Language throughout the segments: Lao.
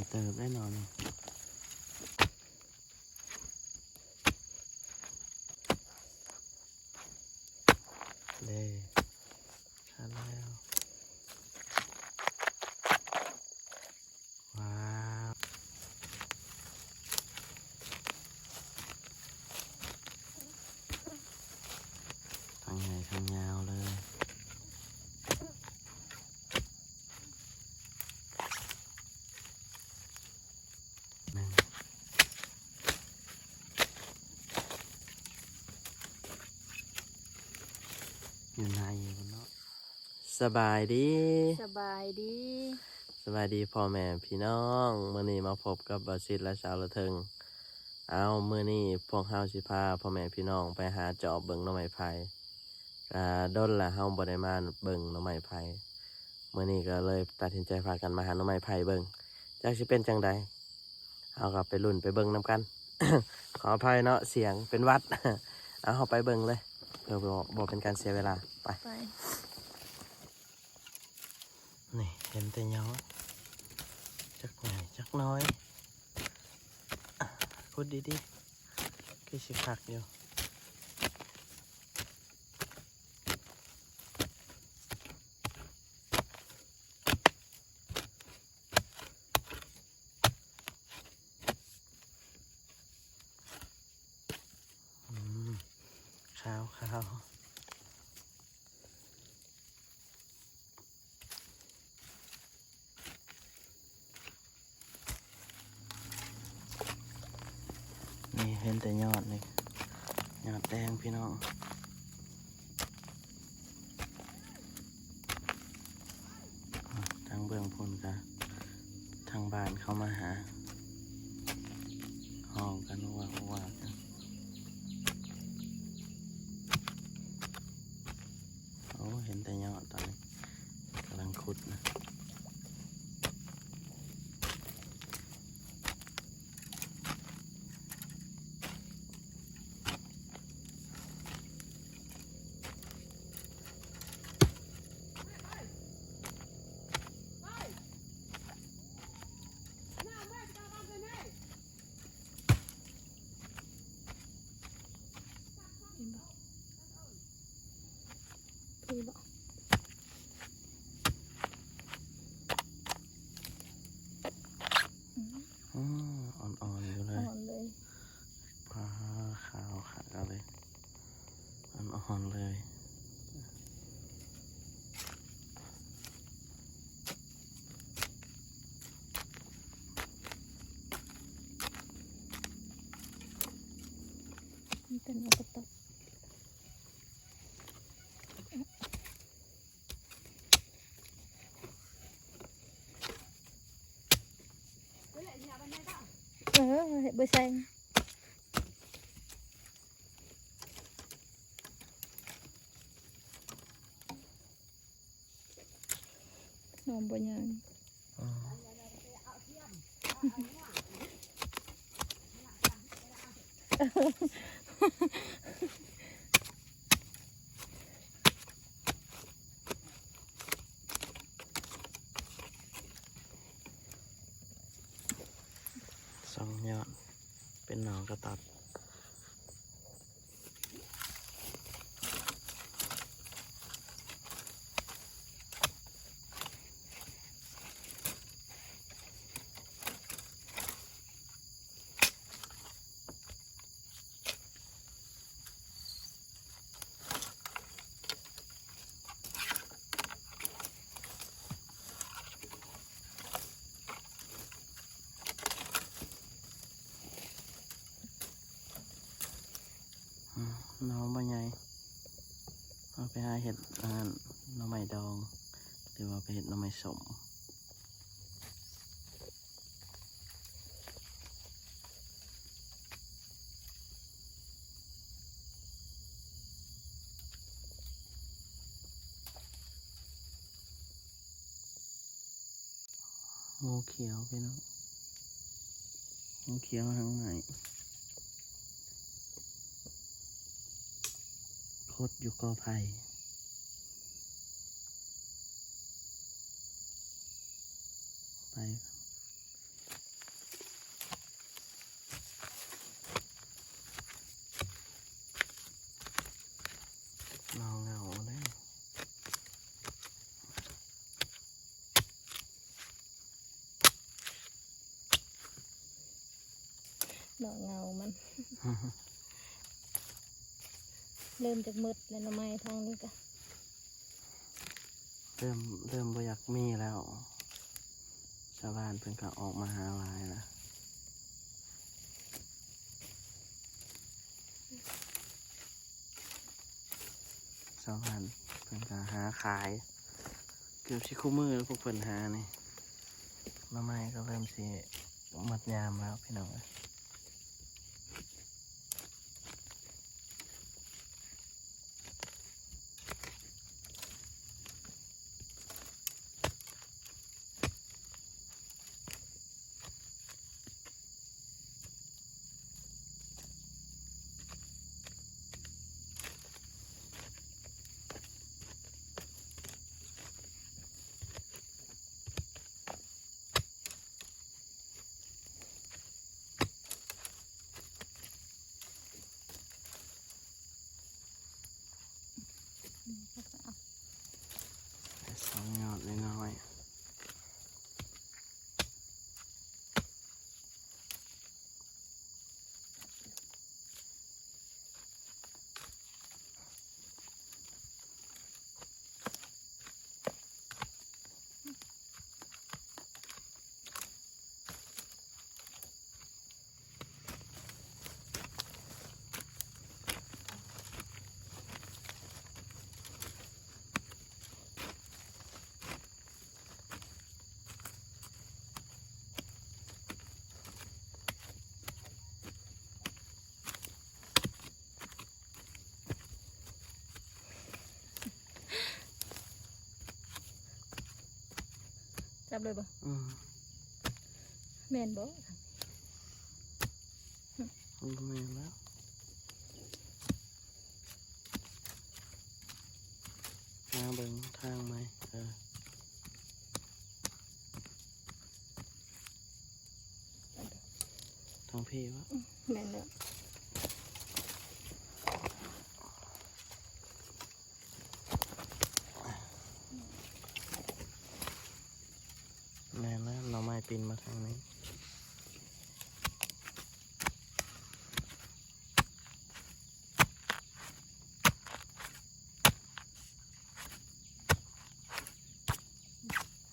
ເຕີບແນ່ນອນ. ເດ້ ຄັນແລ້ວ. ວ້າວ ທັງໃຫຍ່ທັງຍາວເລີຍ. ໜຶ່ງ ຢູ່ໃນພຸ້ນເນາະ. ສະບາຍດີ ສະບາຍດີ ສະບາຍດີພໍ່ແມ່ພີ່ນ້ອງ. ມື້ນີ້ມາພົບກັບບ່າວຊິດ ແລະ ສາວລະເທິງ. ເອົາ ມື້ນີ້ພວກເຮົາຊິພາພໍ່ແມ່ພີ່ນ້ອງໄປຫາຈອບເບິ່ງໜໍ່ໄມ້ໄຜ່. ກະດົນລະເຮົາບໍ່ໄດ້ມາເບິ່ງໜໍ່ໄມ້ໄຜ່. ມື້ນີ້ກໍເລີຍຕັດສິນໃຈພາກັນມາຫາໜໍ່ໄມ້ໄຜ່ເບິ່ງ ຈັກຊິເປັນຈັ່ງໃດ. ເຮົາກໍໄປລຸ້ນໄປເບິ່ງນຳກັນ. ຂໍອະໄພເນາະ ສຽງເປັນຫວັດ. ເອົາ ເຮົາໄປເບິ່ງເລີຍ ເພື່ອບໍ່ ບໍ່ເປັນການເສຍເວລາ. ໄປ ໄປ. ນີ້ເຫັນແຕ່ຍອດ ຈັກໃຫຍ່ຈັກນ້ອຍ. ຂຸດດີໆ ຄືຊິຄັກຢູ່. ອືມ ຂາວໆ. ນີ້ເຫັນແຕ່ຍອດນີ້ ຍອດແດງພີ່ນ້ອງ. ທາງເບື້ອງພຸ້ນກະທາງບ້ານເຂົ້າມາຫາ ຮ້ອງກັນຫວາໆກັນ. ໂອ້ ເຫັນແຕ່ຍອດຕອນນີ້ ກຳລັງຂຸດນະ. ເຫັນບໍ່? ຄືບໍ່? ອືມ ອືມ ອ່ອນໆຢູ່ເລີຍ ອ່ອນເລີຍ. ປາ ຂາວຂາວເລີຍ ອ່ອນໆເລີຍ. ມີແຕ່ແນວກະຕັບ. ເອີ ເຮັດເບີແຊງ. ນ້ອງບໍ່ຍ່າງ. ອໍ ສອງຍອດ ເປັນໜໍ່ກະຕັບ. ອືມ ໜໍ່ບໍ່ໃຫຍ່ ເອົາໄປຫາເຮັດ ອັນນັ້ນ ໜໍ່ໄມ້ດອງ ຫຼືວ່າໄປເຮັດໜໍ່ໄມ້ສົ້ມ. ງູຂຽວພີ່ນ້ອງ ງູຂຽວຫາງໄມ້ ຂົດຢູ່ກໍໄຜ່ ໄປ. ເນາະ ເຫງົາມັນ ເລີ່ມຈະໝົດແລ້ວ ໜໍ່ໄມ້ທາງນີ້ກະ ເລີ່ມ ເລີ່ມບໍ່ຢາກມີແລ້ວ ຊາວບ້ານເພິ່ນກະອອກມາຫາຫຼາຍລະ. ຊາວບ້ານເພິ່ນກະຫາຂາຍ ເກືອບຊິຄູ່ມື້ແລ້ວ ພວກເພິ່ນຫານີ້. ໜໍ່ໄມ້ກະເລີ່ມຊິໝົດຍາມແລ້ວ ພີ່ນ້ອງເອີຍ. ໄດ້ສອງຍອດນ້ອຍໆ. ຈັບເລີຍບໍ່? ອືມ ແມ່ນບໍ່? ບໍ່ແມ່ນແລ້ວ. ຫາເບິ່ງທາງໃໝ່ ເອີ ທາງພີ້ວະ? ແມ່ນແລ້ວ. ແມ່ນແລ້ວ ໜໍ່ໄມ້ປິ່ນມາທາງນີ້.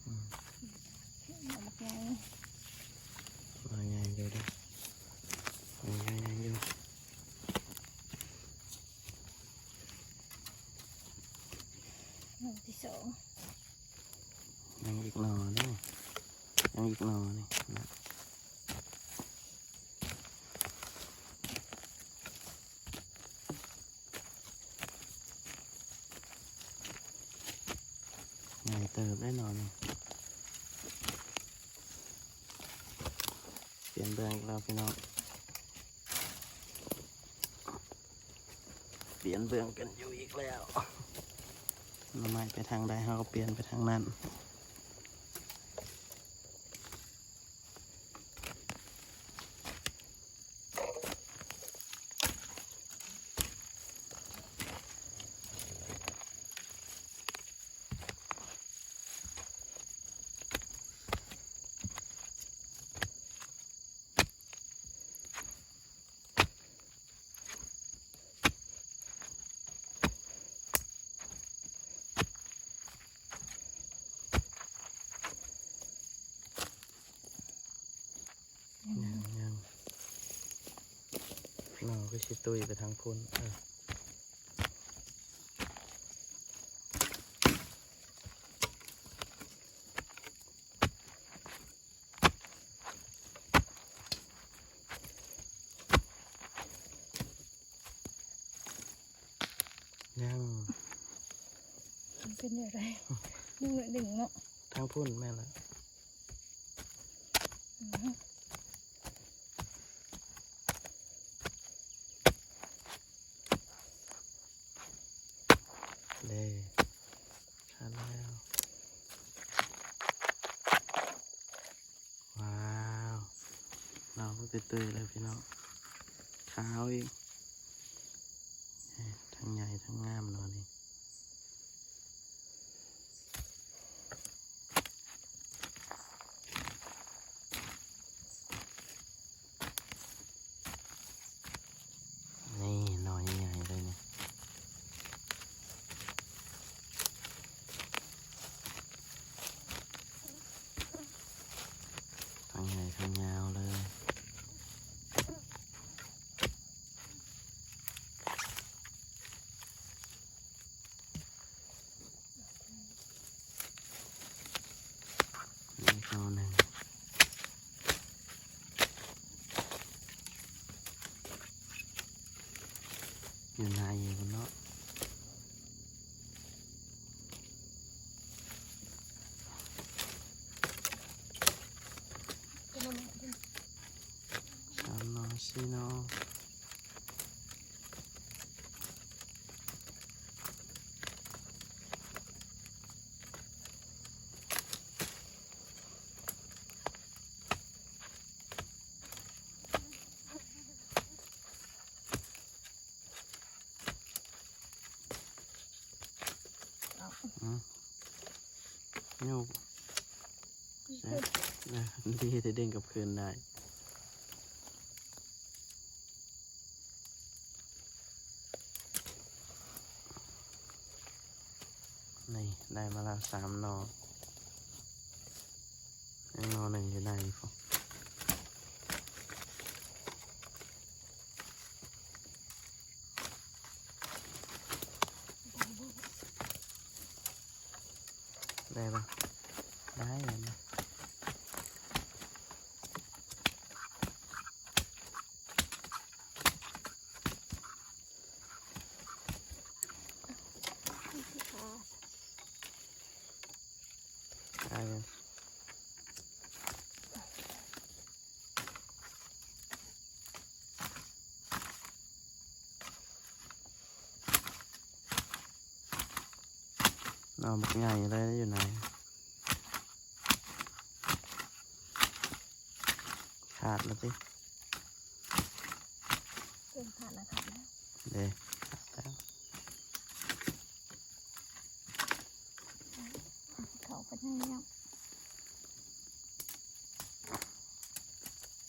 ອືມ ໜໍ່ໄມ້ໃຫຍ່ ໜໍ່ໃຫຍ່ຢູ່ເດ້ ໜໍ່ໃຫຍ່ໃຫຍ່ຢູ່. ໜໍ່ທີສອງ ຍັງອີກໜໍ່ເດ້ ຍັງອີກໜໍ່ນີ້ນະ. ໃຫຍ່ເຕີບໄດ໋ໜໍ່ນີ້. ປ່ຽນເບື້ອງອີກແລ້ວພີ່ນ້ອງ ປ່ຽນເບື້ອງກັນຢູ່ອີກແລ້ວ. ໜໍ່ໄມ້ໄປທາງໃດ ເຮົາກະປ່ຽນໄປທາງນັ້ນ. ຍັງ ຍັງ ໜໍ່ຄືຊິຕຸ້ຍໄປທາງພຸ້ນ ເອີ. ຍັງ ມັນເປັນແນວໃດ? ຍັງໜ້ອຍໜຶ່ງເນາະ ທາງພຸ້ນແມ່ນລະ. ອືຮຶ ເດ້ ຂາດແລ້ວ. ວ້າວ ໜໍ່ເພິ່ນເຕີບເລີຍພີ່ນ້ອງ ຂາວອີກ ທັງໃຫຍ່ທັງງາມໜໍ່ນີ້. ໃຫຍ່ທັງຍາວເລີຍ. ອີກໜໍ່ໜຶ່ງ ຢູ່ໃນພຸ້ນເນາະ. ສາມໜໍ່ ສີ່ໜໍ່. ອືມ ໂຍກ ດີທີ່ດຶງກັບຄືນໄດ້. ນີ້ ໄດ້ມາແລ້ວສາມໜໍ່ ຍັງໜໍ່ໜຶ່ງຢູ່ໃນພຸ້ນ. ໄດ້ບໍ່? ໄດ້ແລ້ວນະ. ໄດ້ແລ້ວ. ໜໍ່ບັກໃຫຍ່ເລີຍຢູ່ໃນ ຂາດແລ້ວຕິ ເກີນຂາດແລ້ວ ຂາດແລ້ວ ເດ້ ຂາດແລ້ວ. ເຂົ້າໄປໃນແລ້ວ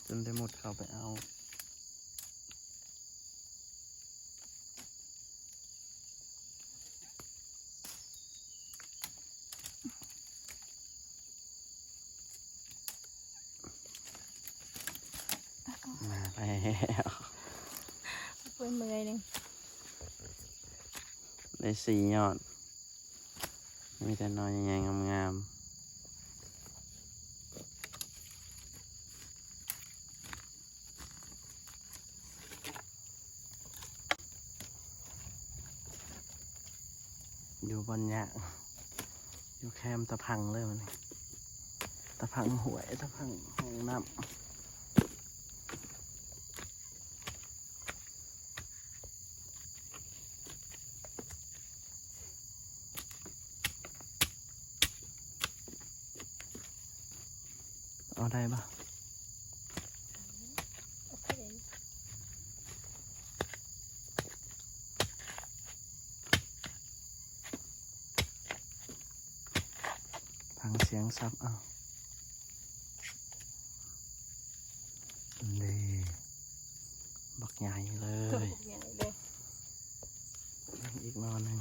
ຈົນໄດ້ໝົດເຂົ້າໄປເອົາ. ມາແລ້ວ ເມື່ອຍໜຶ່ງ ໄດ້ສີ່ຍອດ. ມີແຕ່ໜໍ່ໃຫຍ່ໆ ງາມໆ ຢູ່ບ່ອນຫຍ້າ ຢູ່ແຄມຕາພັງເລີຍ ມັນຕາພັງຫ້ວຍ ຕາພັງຮ່ອງນ້ຳ. ເອົາໄດ້ບໍ່? ໂອເຄ ຟັງສຽງສັບເອົາ. ນີ້ ບັກໃຫຍ່ເລີຍ ບັກໃຫຍ່ເລີຍ ອີກໜໍ່ໜຶ່ງ.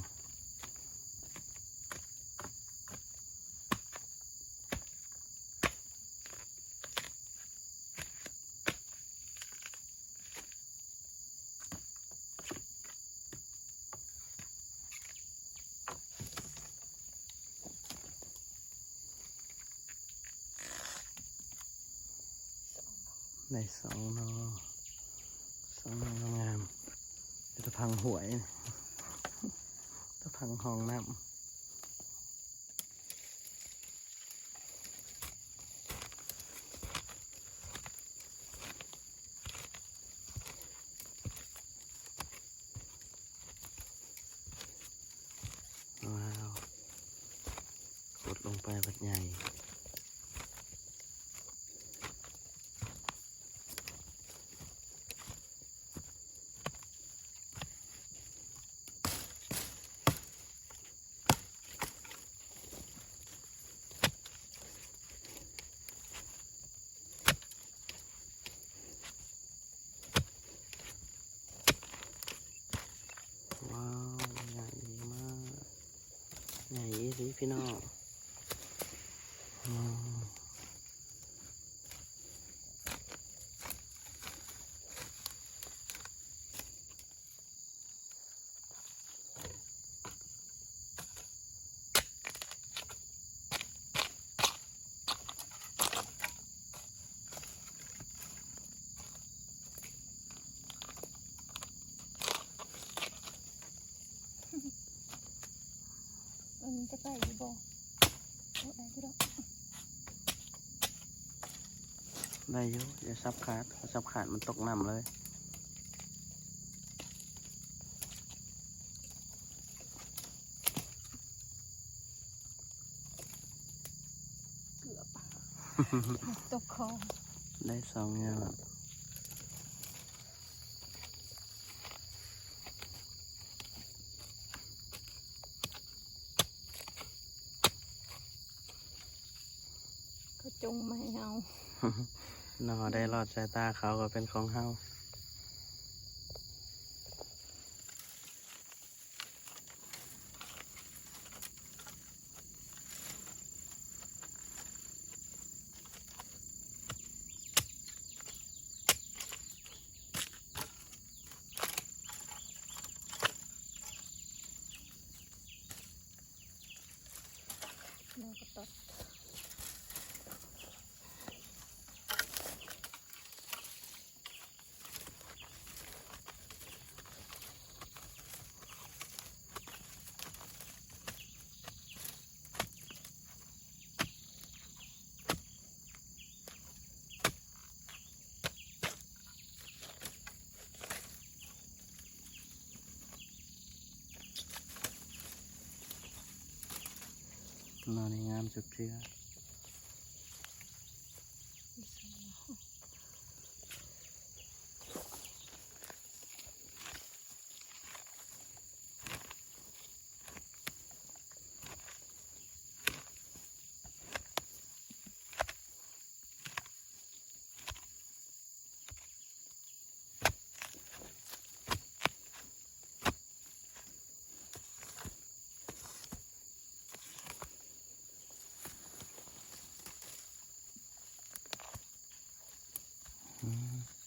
ໄດ້ສອງໜໍ່ ສອງໜໍ່ງາມໆ ເປັນຕາພັງຫ້ວຍ ຕາພັງຮ່ອງນ້ຳ. ວ້າວ ຂຸດລົງໄປບັດໃຫຍ່. ວ້າວ ໃຫຍ່ມາກ ໃຫຍ່ອີ່ຫຼີພີ່ນ້ອງ. ວ້າວ. ໄດ້ຢູ່ ຢ່າສັບຂາດ ຄັນສັບຂາດມັນຕົກນ້ຳເລີຍ. ເກືອບ ຕົກຄອງ. ໄດ້ສອງຢ່າງ. ເຂົາຈົ່ງມາໃຫ້ເຮົາ. ໜໍ່ໄດ້ລອດສາຍຕາເຂົາກໍເປັນຂອງເຮົາ. ແລ້ວກໍຕັດ. ໜໍ່ນີ້ງາມສຸດເທື່ອ.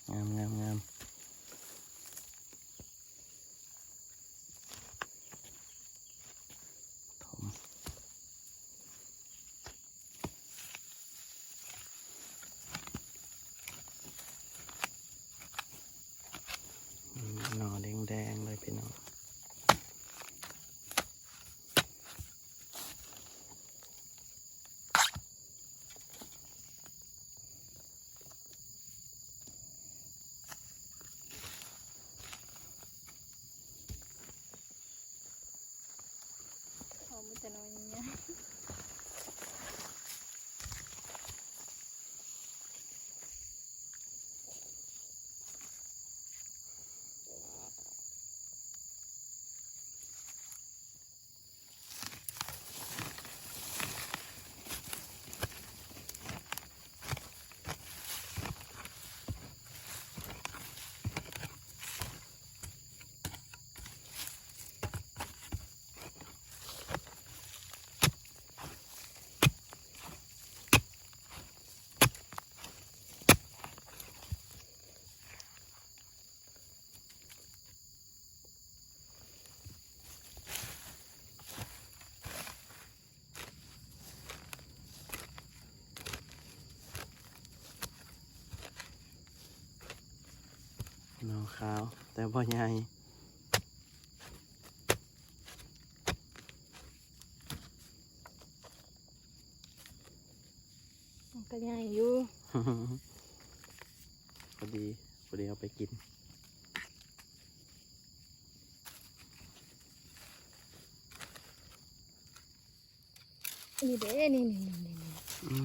ອືມ ງາມໆໆ ຖົມ. ອືມ ໜໍ່ແດງໆເລີຍພີ່ນ້ອງ. ເອົາມີແຕ່ໜໍ່ໃຫຍ່ໆ. ໜໍ່ຂາວ ແຕ່ບໍ່ໃຫຍ່. ມັນກໍໃຫຍ່ຢູ່ ພໍດີ ພໍດີເອົາໄປກິນ. ນີ້ເດ້ ນີ້ໆໆໆ ອື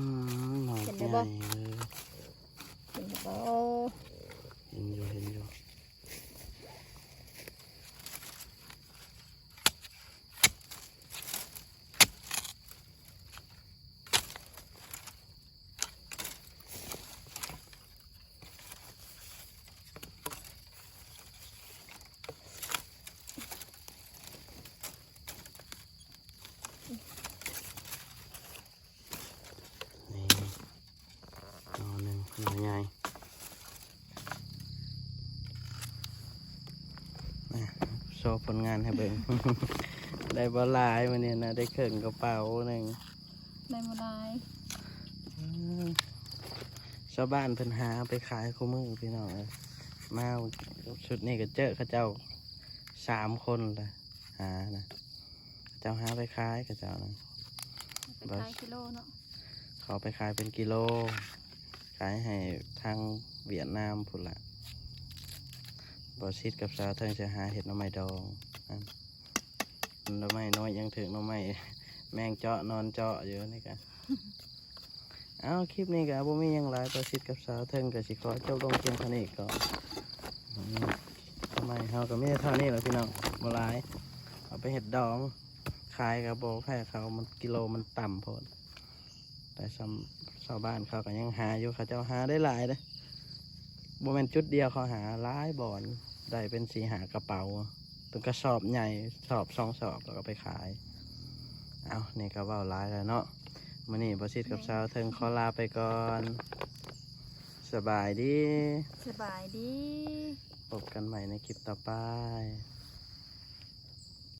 ມ ໜໍ່ ເຫັນແລ້ວບໍ່? ໃຫຍ່ເລີຍ. ເຫັນແລ້ວບໍ່? ເຫັນຢູ່ ເຫັນຢູ່. ນີ້ ໜໍ່ໜຶ່ງ ໜໍ່ໃຫຍ່. ນະ ໂຊຜົນງານໃຫ້ເບິ່ງ ໄດ້ບໍ່ຫຼາຍມື້ນີ້ນະ ໄດ້ເຄິ່ງກະເປົາໜຶ່ງ. ໄດ້ບໍ່ຫຼາຍ. ເອີ ຊາວບ້ານເພິ່ນຫາໄປຂາຍຄູ່ມື້ພີ່ນ້ອງເອີຍ. ມາຊຸດນີ້ກໍເຈີເຂົາເຈົ້າສາມຄົນລະ ຫານະ ເຂົາເຈົ້າຫາໄປຂາຍ ເຂົາເຈົ້ານະ ໄປຂາຍກິໂລເນາະ. ເຂົາໄປຂາຍເປັນກິໂລ. ຂາຍໃຫ້ທາງຫວຽດນາມພຸ້ນລະ. ບໍ່ຊິດກັບສາວເທິງຊິຫາເຮັດໜໍ່ໄມ້ດອງ. ອັນ ໜໍ່ໄມ້ນ້ອຍຍັງຖືກໜໍ່ໄມ້ແມງເຈາະໜອນເຈາະຢູ່ນີ້ກະ. ເອົາ ຄລິບນີ້ກະບໍ່ມີຫຍັງຫຼາຍ, ບໍ່ຊິດກັບສາວເທິງກະຊິຂໍຈົບລົງພຽງເທົ່ານີ້ກ່ອນ. ອືມ ໜໍ່ໄມ້ເຮົາກະມີເທົ່ານີ້ແຫຼະພີ່ນ້ອງ, ບໍ່ຫຼາຍ. ເອົາໄປເຮັດດອງຂາຍກະບໍ່ແພ້ເຂົາ, ມັນກິໂລມັນຕ່ຳໂພດ. ແຕ່ຊຳ ຊາວບ້ານເຂົາກະຍັງຫາຢູ່, ເຂົາເຈົ້າຫາໄດ້ຫຼາຍເດ້. ບໍ່ແມ່ນຈຸດດຽວ, ເຂົາຫາຫຼາຍບ່ອນ, ໄດ້ເປັນສີ່ຫ້າກະເປົາ, ເປັນກະສອບໃຫຍ່, ສອບສອງສອບ ແລ້ວກໍໄປຂາຍ. ເອົ້າ ນີ້ກໍເວົ້າຫຼາຍແລ້ວເນາະ, ມື້ນີ້ບໍ່ຊິດກັບສາວເທິງຂໍລາໄປກ່ອນ. ສະບາຍດີ. ສະບາຍດີ. ພົບກັນໃໝ່ໃນຄລິບຕໍ່ໄປ.